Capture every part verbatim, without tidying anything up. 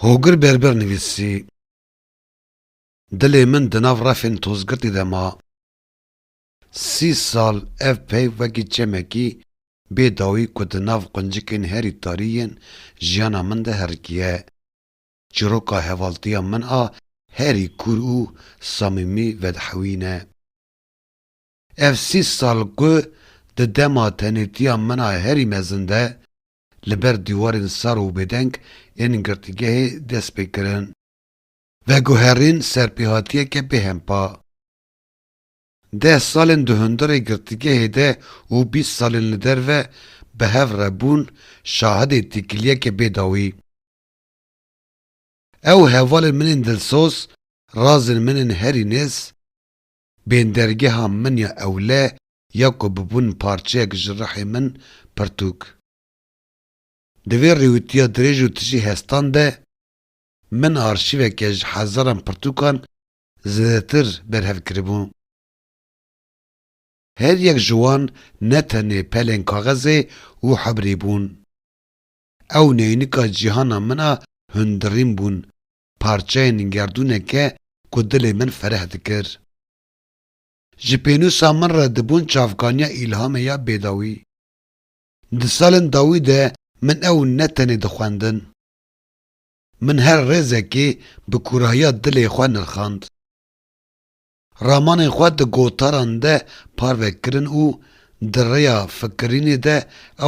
Hogir Berber nivîsî. Dilê min di nav refên tozgirtî de ma. Sî sal ev peyv wekî çemekî bê dawî ku di nav quncikên herî tarî yên jiyana min de herikiye. Çîroka hevaltiya min a herî kûr û samîmî vedihewîne. Ev sî sal ku di dema tenêtiya min a herî mezin de li ber dîwarên sar û bêdeng ên girtîgehê dest pê kirin, veguherîn serpêhatiyeke bêhempa. Deh salên di hundirê girtîgehê de û bîst salên li derve bi hev re bûn şahidê têkiliyeke bêdawî. Ew hevalên min ên dilsoz, razên min ên herî nêz, bêndergeha min ya ewle ya ku bibûn parçeyek ji rihê min, pirtûk. Di vê rêwîtiya dirêj û tijî hestan de min arşîveke ji hezaran pirtûkan zêdetir berhev kiribû. Her yek ji wan ne tenê pelên kaxezê û hibrî bûn. Ew neynika cîhana min a hundirîn bûn, parçeyên gerdûneke ku dilê min fereh dikir. Ji pênûsa min re dibûn çavkaniya îlhamê ya bêdawî. Di salên dawî de min ew ne tenê dixwendin. Min her rêzekê bi kûrahiya dilê xwe nirxand. Ramanên xwe di gotaran de parve kirin û di rêya fikirînê de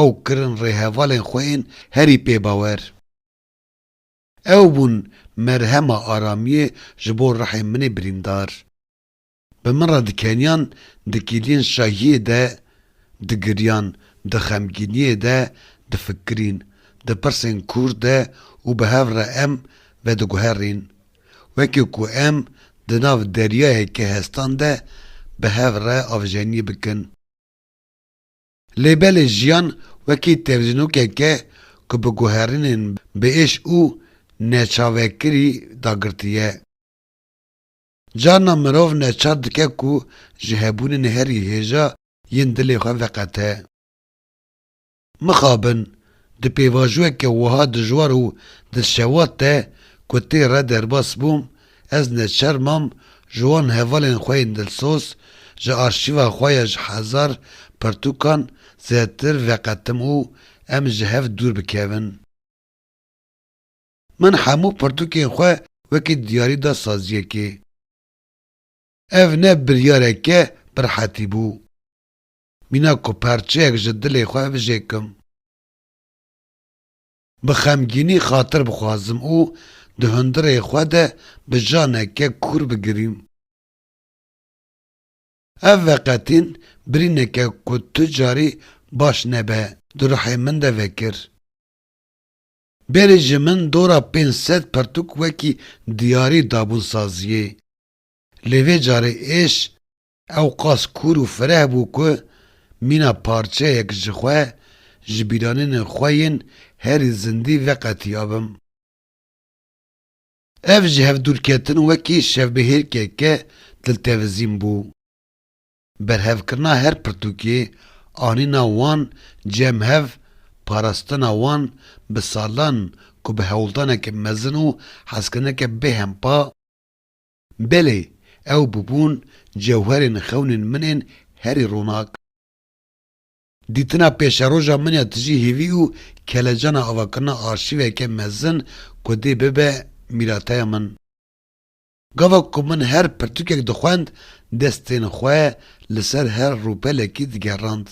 ew kirin rêhevalên xwe yên herî pê bawer. Ew bûn merhema aramiyê ji bo rihê min ê birîndar. Bi min re dikeniyan di kîliyên şahiyê de, digiriyan, di xemgîniyê de, difikirîn, di pirsên kûr de û bi hev re em vediguherîn, wekî ku em di nav deryayeke hestan de bi hev re avjeniyê bikin. Lê belê jiyan wekî tevzînokek e ku bi guherînên biêş û neçavekirî dagirtî ye. Carna mirov neçar dike ku ji hebûnên herî hêja yên dilê xwe veqete. Mixabin, di pêvajoyeke wiha dijwar û dilşewat de ku tê re derbas bûm, ez neçar mam ji wan hevalên xwe yên dilsoz, ji arşîva xwe ya ji hezar pirtûkan zêdetir veqetim û em ji hev dûr bikevin. Min hemû pirtûkên xwe wekî diyarî da saziyekê. Ev ne biryareke bi rehetî bû. Mîna ku parçeyek ji dilê xwe bijêkim. Bi xemgînî xatir bixwazim û di hundirê xwe de bi janeke kûr bigirîm. Ev veqetîn birîneke ku tu carî baş nebe di ruhê min de vekir. Berê ji min dora pênc sed pirtûk wekî diyarî dabûn saziyê. Lê vê carê êş ew qas kûr û fireh bû ku mîna parçeyek ji xwe, ji bîranînên xwe yên herî zindî veqetiyabim. Ev ji hevdûrketin wekî şevbihêrkeke diltevizîn bû. Berhevkirina her pirtûkê, anîna wan cem hev, parastina wan bi salan ku bi hewldaneke mezin û hezkirineke bêhempa, belê ew bûbûn cewherên xewnên min ên herî ronak. Dîtina pêşeroja min ya tijî hêvî û kelecana avakirina arşîveke mezin ku dê bibe mîrateya min. Gava ku min her pirtûkek dixwend, destên xwe li ser her rûpelekî digerand.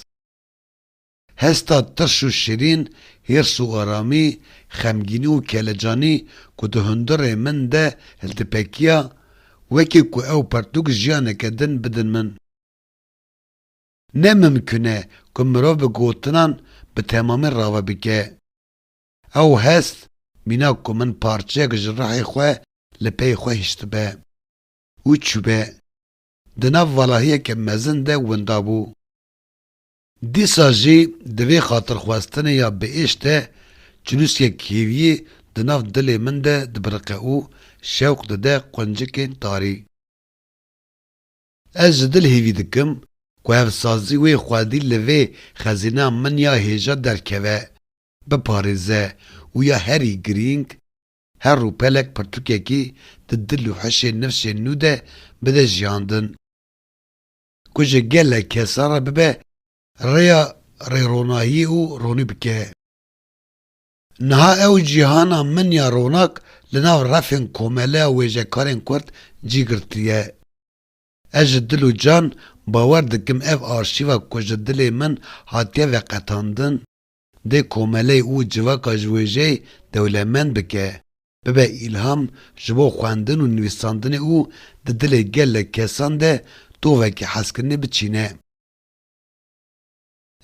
Hesta tirş û şirîn, hêrs û aramî, xemgînî û kelecanî ku di hundirê min de hildipekiya, wekî ku ew pirtûk jiyaneke din bidin min. Ne mimkun e ku mirov bi gotinan bi temamî rave bike. Ew hest, mîna ku min parçeyek ji rihê xwe li pey xwe hiştibe û çûbe, di nav valahiyeke mezin de winda bû. Dîsa jî di vê xatirxwestinê ya biêş de çinûskek hêviyê di nav dilê min de dibiriqe û şewq dide quncikên tarî. Ez ji dil hêvî dikim ku ev sazî wê xwedî li vê xezîna min ya hêja derkeve, biparêze û ya herî girîng, her rûpelek pirtûkekî di dil û hişê nifşên nû de bide jiyandin. Ku ji gelek kesan re bibe rêya rêronahiyê û ronî bike. Niha ew cîhana min ya ronak li nav refên komeleya wêjekarên Kurd cî girtiye. Ez ji dil û can bawer dikim ev arşîva ku ji dilê min hatiye veqetandin, dê komeleyê û civaka ji wêjeyê dewlemend bike, bibe îlham ji bo xwendin û nivîsandinê û di dilê gelek kesan de tovekî hezkirinê biçîne.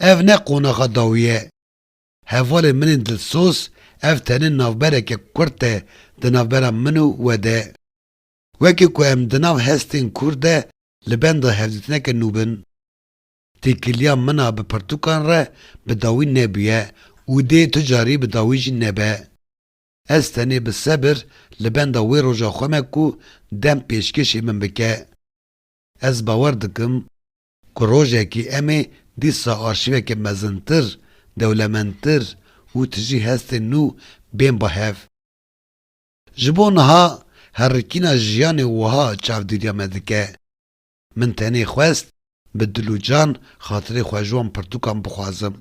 Ev ne qonaxa dawî ye. Hevalên min ên dilsoz, ev tenê navbereke kurt e di navbera min û we de. Wekî ku em di nav hestên kûr de li benda hevdîtineke nû bin. Têkiliya min a bi pirtûkan re bi dawî nebûye û dê tu carî bi dawî jî nebe. Ez tenê bi sebir li benda wê roja xwe me ku dem pêşkêşê min bike. Ez bawer dikim ku rojekî em ê dîsa arşîveke mezintir, dewlemendtir û tijî hestên nû bên ba hev. Ji bo niha herikîna jiyanê wiha çavdêriya me dike. Min tenê xwest bi dil û can xatirê xwe ji wan pirtûkan bixwazim.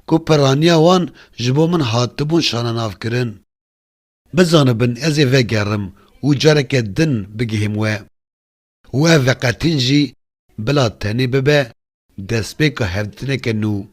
Ku piraniya wan ji bo min hatibûn şanenavkirin. Bizanibin ez ê vegerim û careke din bigihêm we. Û ev veqetîn jî bila tenê bibe destpêka hevdîtineke nû.